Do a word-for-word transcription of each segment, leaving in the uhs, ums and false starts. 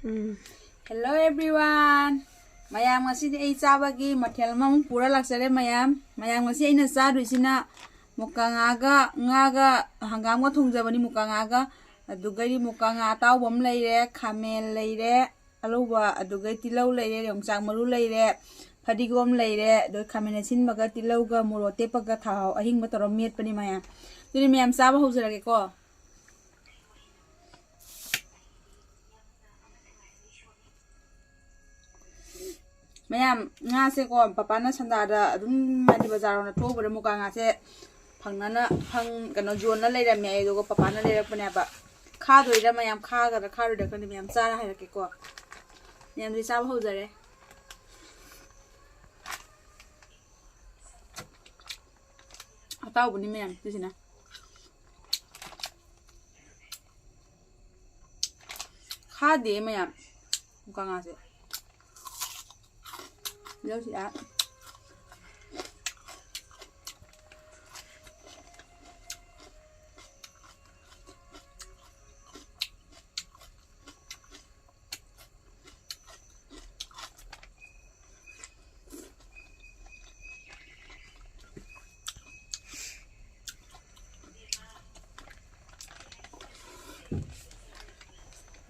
ꯎꯝ꯫ Hello everyone꯫ ꯃꯌꯥꯝ, ꯉꯁꯤꯗꯤ ꯑꯩ ꯆꯥꯕꯒꯤ ꯃꯊꯦꯜ ꯑꯃꯃꯨꯛ ꯄꯨꯔ ꯂꯥꯛꯆꯔꯦ ꯃꯌꯥꯝ꯫ ꯃꯌꯥꯝ, ꯉꯁꯤ ꯑꯩꯅ ꯆꯥꯗꯣꯏꯁꯤꯅ ꯃꯨꯀꯥ ꯉꯥꯒ, ꯉꯥꯒ ꯍꯪꯒꯥꯝꯒ ꯊꯣꯡꯖꯕꯅꯤ, ꯃꯨꯀꯥ ꯉꯥꯒ꯫ ꯑꯗꯨꯒꯩꯗꯤ ꯃꯨꯀꯥ ꯉꯥ ꯑꯇꯥꯎꯕ ꯑꯃ ꯂꯩꯔꯦ, ꯈꯥꯃꯦꯟ ꯂꯩꯔꯦ, ꯑꯂꯧꯕ, ꯑꯗꯨꯒꯩ ꯇꯤꯜꯍꯧ ꯂꯩꯔꯦ, ꯌꯣꯡꯆꯥꯛ ꯃꯔꯨ ꯂꯩꯔꯦ, ꯐꯗꯤꯒꯣꯝ ꯂꯩꯔꯦ, ꯑꯗꯣ ꯈꯥꯃꯦꯟ ꯑꯁꯤꯟꯕꯒ ꯇꯤꯜꯍꯧꯒ ꯃꯣꯔꯣꯛ ꯑꯇꯦꯛꯄꯒ ꯊꯥꯎ ꯑꯍꯤꯡꯕ ꯇꯧꯔ ꯃꯦꯠꯄꯅꯤ ꯃꯌꯥꯝ꯫ ꯑꯗꯨꯗꯤ ꯃꯌꯥꯝ ꯆꯥꯕ ꯍꯧꯖꯔꯒꯦꯀꯣ꯫ ꯃꯌꯥꯝ, ꯉꯥꯁꯦꯀꯣ, ꯄꯄꯥꯅ ꯁꯟꯗꯥꯗ ꯑꯗꯨꯝ, ꯍꯥꯏꯗꯤ, ꯕꯖꯥꯔ ꯔꯣꯝꯗ ꯊꯣꯛꯎꯕꯗ ꯃꯨꯀꯥ ꯉꯥꯁꯦ ꯐꯪꯅꯅ, ꯐꯪ-, ꯀꯩꯅꯣ, ꯌꯣꯟꯅ ꯂꯩꯔꯝꯃꯦ, ꯑꯗꯨꯒ ꯄꯄꯥꯅ ꯂꯩꯔꯛꯄꯅꯦꯕ꯫ ꯈꯥꯗꯣꯏꯔꯥ ꯃꯌꯥꯝ, ꯈꯥꯒꯗ꯭ꯔꯥ ꯈꯥꯔꯣꯏꯗ꯭ꯔꯥ ꯈꯪꯗꯦ, ꯃꯌꯥꯝ ꯆꯥꯔ ꯍꯥꯏꯔꯛꯀꯦꯀꯣ꯫ ꯃꯌꯥꯝꯗꯤ ꯆꯥꯕ ꯍꯧꯖꯔꯦ꯫ ꯑꯇꯥꯎꯕꯅꯤ ꯃꯌꯥꯝ, ꯁꯤꯁꯤꯅ꯫ ꯈꯥꯗꯦ ꯃꯌꯥꯝ, ꯃꯨꯀꯥ ꯉꯥꯁꯦ꯫ ꯇꯤꯜꯍꯧꯁꯤ ꯑꯥ꯫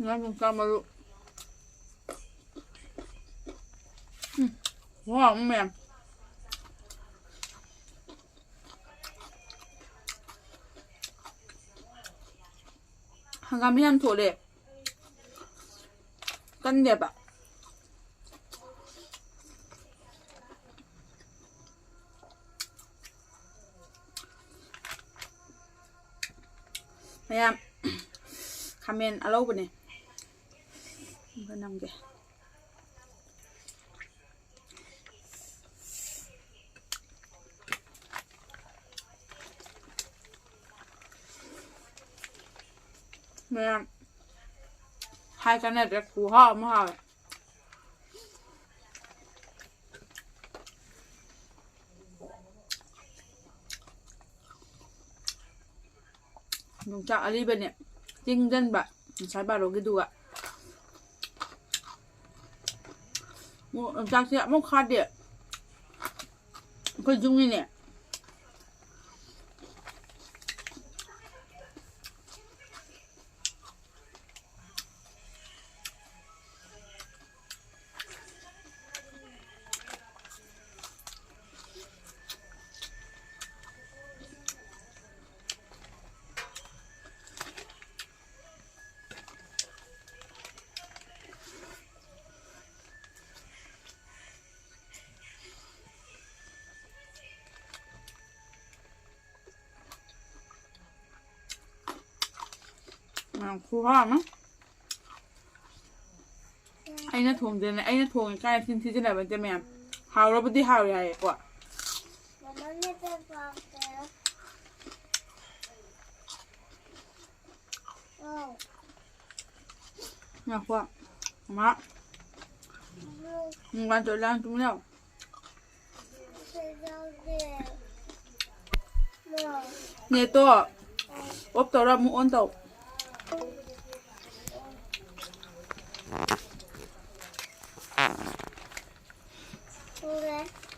ꯉꯥ ꯌꯣꯡꯆꯥꯛ ꯃꯔꯨ꯫ ꯎꯝ, ꯈꯨꯍꯥꯎ ꯑꯃ ꯃꯌꯥꯝ꯫ ꯍꯪꯒꯥꯝ ꯌꯥꯝ ꯊꯣꯛꯂꯦ꯫ ꯀꯟꯗꯦꯕ꯫ ꯃꯌꯥꯝ, ꯈꯥꯃꯦꯟ ꯑꯂꯧꯕꯅꯦ꯫ ꯑꯝꯇ ꯅꯝꯒꯦ꯫ ꯃꯌꯥꯝ, ꯍꯥꯏ ꯀꯥꯟꯅꯗ꯭ꯔꯦ, ꯈꯨꯍꯥꯎ ꯑꯃ ꯍꯥꯎꯋꯦ꯫ ꯌꯣꯡꯆꯥꯛ ꯑꯔꯤꯕꯅꯦ, ꯇꯤꯡꯖꯟꯕ, ꯉꯁꯥꯏ ꯕꯥꯔꯣꯒꯤꯗꯨꯒ꯫ ꯃꯣ-, ꯌꯣꯡꯆꯥꯛꯁꯦ ꯑꯃꯨꯛ ꯈꯥꯗꯦ꯫ ꯑꯩꯈꯣꯏ ꯌꯨꯝꯒꯤꯅꯦ꯫ ꯎꯝ, ꯈꯨꯍꯥꯎ ꯑꯃ꯫ ꯑꯩꯅ ꯊꯣꯡꯗꯦꯅꯦ, ꯑꯩꯅ ꯊꯣꯡꯉꯦ ꯀꯥꯏꯅ ꯆꯤꯟ ꯊꯤꯖꯤꯟꯅꯕ ꯅꯠꯇꯦ ꯃꯌꯥꯝ꯫ ꯍꯥꯎꯔꯕꯨꯗꯤ ꯍꯥꯎꯔꯦ ꯍꯥꯏꯌꯦꯀꯣ꯫ ꯉꯥꯏꯈꯣ꯫ ꯃꯃꯥ꯫ ꯅꯨꯡꯕꯥꯟ ꯇꯣꯏꯂꯥꯡ ꯇꯨꯃꯤꯟꯅꯧ꯫ ꯅꯦꯠꯇꯣ off ꯇꯧꯔ ꯑꯃꯨꯛ on ꯇꯧ꯫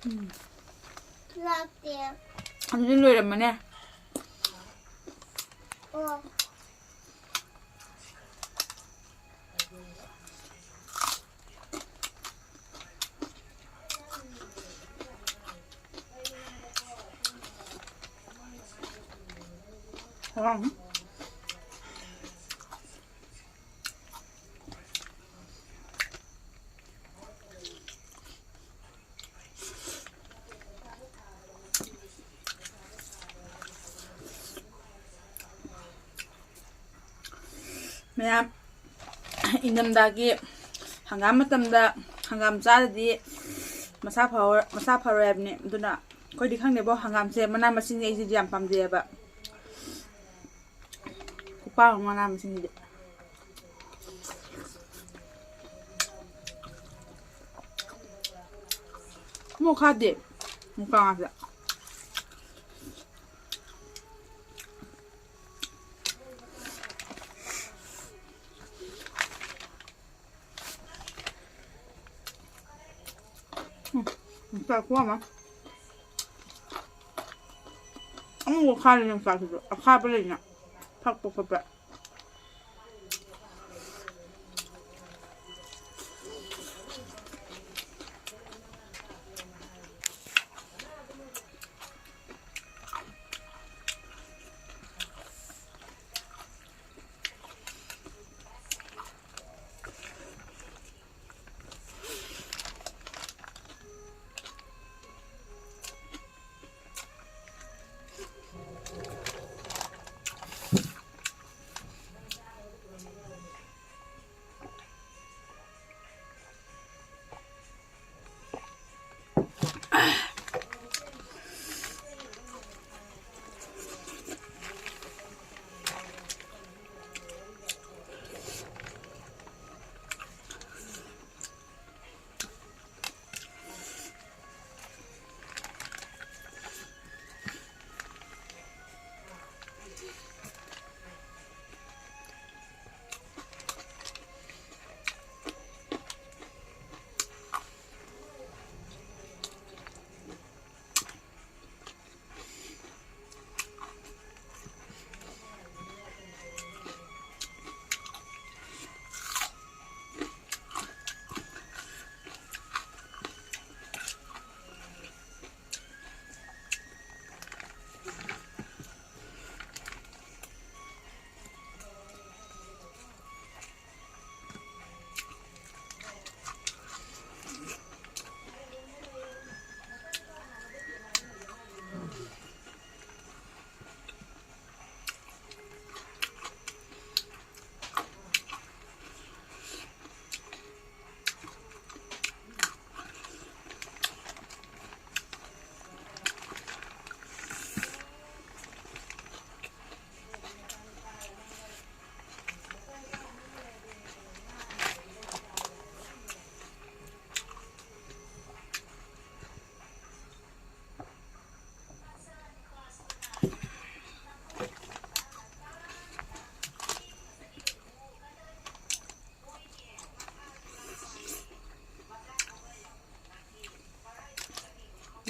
ꯎꯝ꯫ ꯑꯗꯨꯗꯤ ꯂꯣꯏꯔꯝꯃꯅꯦ꯫ ꯃꯌꯥꯝ, ꯏꯪꯊꯝꯊꯥꯒꯤ ꯍꯪꯒꯥꯝ ꯃꯇꯝꯗ ꯍꯪꯒꯥꯝ ꯆꯥꯗꯗꯤ ꯃꯁꯥ ꯐꯔꯣꯏ, ꯃꯁꯥ ꯐꯔꯣꯏ ꯍꯥꯏꯕꯅꯤ꯫ ꯑꯗꯨꯅ ꯑꯩꯈꯣꯏꯗꯤ ꯈꯪꯗꯦꯕꯣ, ꯍꯪꯒꯥꯝꯁꯦ ꯃꯅꯥ ꯃꯁꯤꯡꯁꯦ ꯑꯩꯁꯤꯗꯤ ꯌꯥꯝ ꯄꯥꯝꯖꯩꯑꯕ꯫ ꯈꯨꯄꯥꯝ ꯑꯃ ꯃꯅꯥ ꯃꯁꯤꯡꯁꯤꯗꯤ꯫ ꯃꯣꯔꯣꯛ ꯈꯥꯗꯦ꯫ ꯃꯨꯀꯥ ꯉꯥꯁꯦ꯫ ꯎꯝ, ꯌꯣꯡꯆꯥꯛ ꯈꯨꯌꯥꯝ ꯑꯃ꯫ ꯑꯉꯧꯕ ꯈꯥꯔꯤ ꯌꯣꯡꯆꯥꯛꯁꯤꯁꯨ ꯑꯈꯥꯕ ꯂꯩꯅ ꯊꯛꯄ ꯈꯣꯠꯄ꯫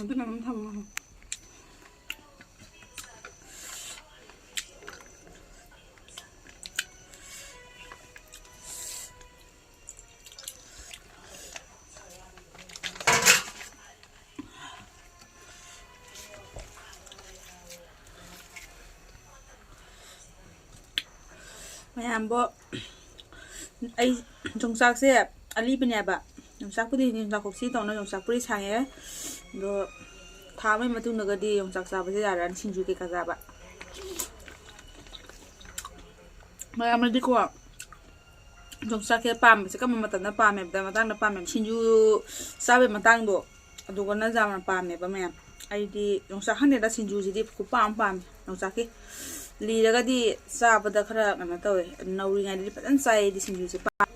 ꯑꯗꯨꯅ ꯑꯗꯨꯝ ꯊꯝꯃꯣ꯫ ꯃꯌꯥꯝꯕꯣ, ꯑꯩ ꯌꯣꯡꯆꯥꯛꯁꯦ ꯑꯂꯤꯕꯅꯦꯕ꯫ ꯌꯣꯡꯆꯥꯛꯄꯨꯗꯤ ꯌꯣꯡꯆꯥꯛ ꯈꯣꯛꯁꯤ ꯇꯧꯅ ꯌꯣꯡꯆꯥꯛꯄꯨꯗꯤ ꯁꯥꯡꯉꯦ꯫ ꯑꯗꯣ ꯊꯥ ꯑꯃꯒꯤ ꯃꯇꯨꯡꯗꯒꯗꯤ ꯌꯣꯡꯆꯥꯛ ꯆꯥꯕꯁꯦ ꯌꯥꯔꯛꯑꯅꯤ, ꯁꯤꯡꯖꯨ ꯀꯩꯀꯥ ꯆꯥꯕ꯫ ꯃꯌꯥꯝꯅꯗꯤꯀꯣ, ꯌꯣꯡꯆꯥꯛꯁꯦ ꯄꯥꯝꯕꯁꯦ ꯀꯔꯝꯕ ꯃꯇꯝꯗ ꯄꯥꯝꯃꯦꯕꯗ, ꯃꯇꯥꯡꯗ ꯄꯥꯝꯃꯦꯕ? ꯁꯤꯡꯖꯨ ꯆꯥꯕꯩ ꯃꯇꯥꯡꯗꯣ, ꯑꯗꯨꯒꯅ ꯌꯥꯝꯅ ꯄꯥꯝꯃꯦꯕ ꯃꯌꯥꯝ꯫ ꯑꯩꯗꯤ ꯌꯣꯡꯆꯥꯛ ꯈꯪꯗꯦꯗ, ꯁꯤꯡꯖꯨꯁꯤꯗꯤ ꯈꯨꯄꯥꯝ ꯑꯃ ꯄꯥꯝꯃꯦ ꯌꯣꯡꯆꯥꯛꯀꯤ꯫ ꯂꯤꯔꯒꯗꯤ ꯆꯥꯕꯗ ꯈꯔ ꯀꯩꯅꯣ ꯇꯧꯋꯦ, ꯅꯧꯔꯤꯉꯩꯗꯗꯤ ꯐꯖꯅ ꯆꯥꯏ ꯑꯩꯗꯤ ꯁꯤꯡꯖꯨꯁꯦ ꯄꯥꯝ꯫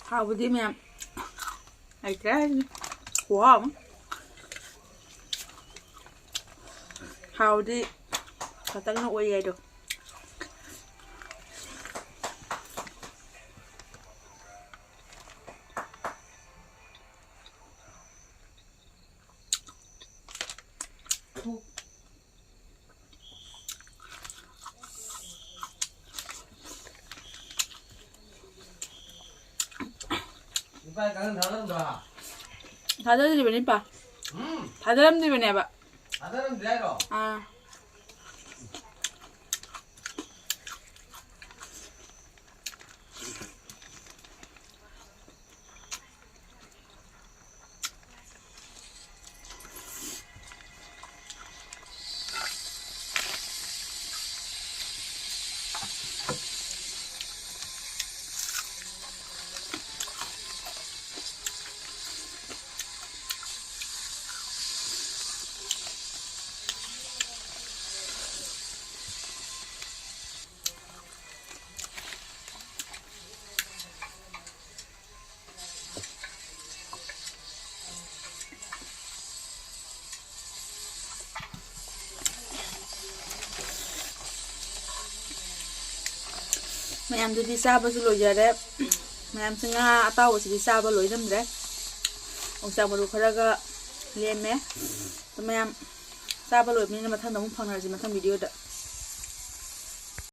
ꯍꯥꯎꯕꯗꯤ ꯃꯌꯥꯝ ꯂꯩꯇ꯭ꯔꯦ ꯍꯥꯏꯁꯤꯅꯤ꯫ ꯈꯨꯍꯥꯎ ꯑꯃ꯫ ꯍꯥꯎꯗꯤ ꯈꯇꯪꯅ ꯑꯣꯏ ꯌꯥꯏꯗꯣ꯫ ꯊꯥꯗꯗ꯭ꯔꯤꯕꯅꯤꯄꯥ꯫ ꯎꯝ꯫ ꯊꯥꯗꯔꯝꯗ꯭ꯔꯤꯕꯅꯦꯕ꯫ ꯊꯥꯗꯔꯝꯗ꯭ꯔꯤ ꯍꯥꯏꯔꯣ? ꯑꯥ꯫ ꯃꯌꯥꯝꯗꯨꯗꯤ ꯆꯥꯕꯁꯨ ꯂꯣꯏꯖꯔꯦ꯫ ꯃꯌꯥꯝꯁꯦ ꯉꯥ ꯑꯇꯥꯎꯕꯁꯤꯗꯤ ꯆꯥꯕ ꯂꯣꯏꯔꯝꯗ꯭ꯔꯦ꯫ ꯌꯣꯡꯆꯥꯛ ꯃꯔꯨ ꯈꯔꯒ ꯂꯦꯝꯃꯦ꯫ ꯑꯗꯣ ꯃꯌꯥꯝ ꯆꯥꯕ ꯂꯣꯏꯕꯅꯤꯅ ꯃꯊꯪꯗ ꯑꯃꯨꯛ ꯐꯪꯅꯔꯁꯤ, ꯃꯊꯪ ꯚꯤꯗꯤꯑꯣꯗ꯫